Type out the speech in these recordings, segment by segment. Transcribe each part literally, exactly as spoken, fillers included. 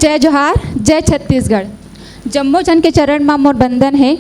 जय जोहार, जय छत्तीसगढ़। जम्मो झन के चरण म मोर बंदन हे।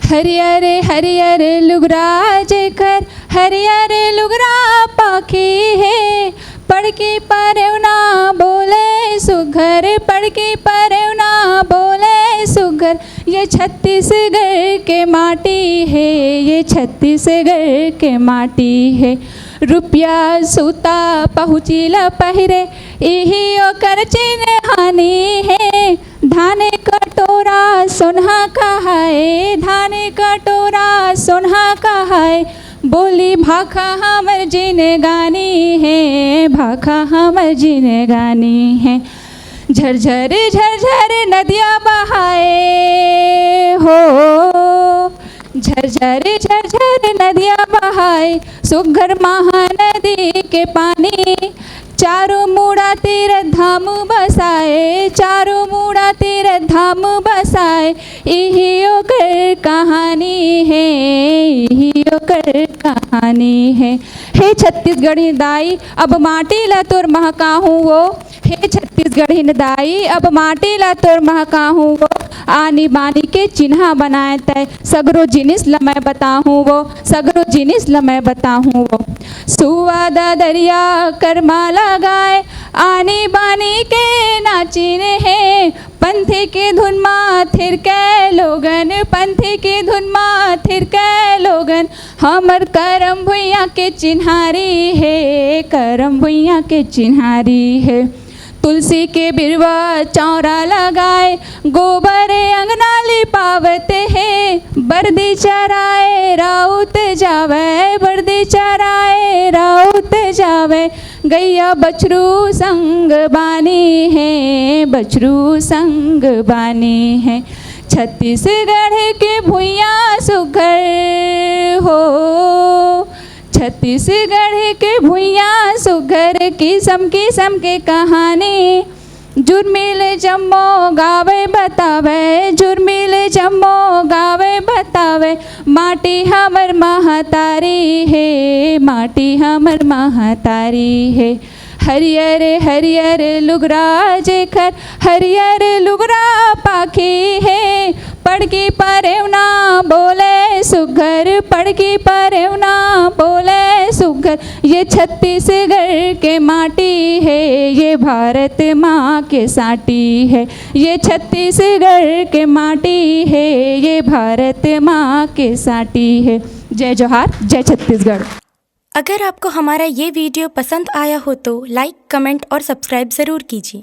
हरियर हरियर लुगरा जेकर, हरियर लुगरा पाखी हे। पड़की परेवना बोले सुघर, पड़की परेवना बोले सुघर, ये छत्तीसगढ़ के माटी हे, ये छत्तीसगढ़ के माटी हे। रुपया सूता पहुँची ल पहिरे, इही ओकर चिन्हानी हे। धाने कटोरा सोनहा कहाए, धाने कटोरा सोनहा कहाए, बोली भाखा हमर जिनगानी हे, भाखा हमर जिनगानी हे। झरझर झरझर नदिया बहाए हो, झरझर झरझर नदिया बहाए, सुघर महानदी के पानी। चारों मुड़ा तीरथ धाम बसाए, चारों मुड़ा तीरथ धाम बसाए, इही ओकर कहानी हे, इही ओकर कहानी हे। हे छत्तीसगढ़ी दाई, अब माटी ला तोर महकाहूँ वो, हे छत्तीसगढ़ी दाई, अब माटी ला तोर महकाहूँ वो, आनी बानी के चिन्हा बनाए तय, सगरो जिनिस ल मैं बताहूँ वो, सगरो जिनिस ल मैं बताहूँ वो। सुआ ददरिया करमा लगाए, आनी बानी के नाचिन हे, पंथी के धुन मा थिरके लोगन, पंथी के धुन मा थिरके लोगन, हमर करम भुइयाँ के चिन्हारी हे, करम भुइयाँ के चिन्हारी हे। तुलसी के बिरवा चौरा लगाए, गोबर अंगना लिपावत हे, बरदी चराए राउत जावे, बरदी चराए राउत जावे, गैया बछरू संग बानी हे, बछरू संग बानी हे। छत्तीसगढ़ के भुइयाँ सुघर हो, छत्तीसगढ़ के भुइयाँ सुघर, किसम किसम के कहानी। जुर्मिल जम्मो गावे बतावे, जुर्मिल जम्मो गावे बतावे, माटी हमर महतारी हे, माटी हमर महतारी हे। हरियर हरियर लुगरा जेकर, हरियर लुगरा पाखी हे, पड़की परेवना बोले सुघर, पड़की परेवना बोले सुघर, ये छत्तीसगढ़ के माटी हे, ये भारत माँ के साटी हे, ये छत्तीसगढ़ के माटी हे, ये भारत माँ के साटी हे। जय जोहार, जय छत्तीसगढ़। अगर आपको हमारा ये वीडियो पसंद आया हो तो लाइक, कमेंट और सब्सक्राइब ज़रूर कीजिए।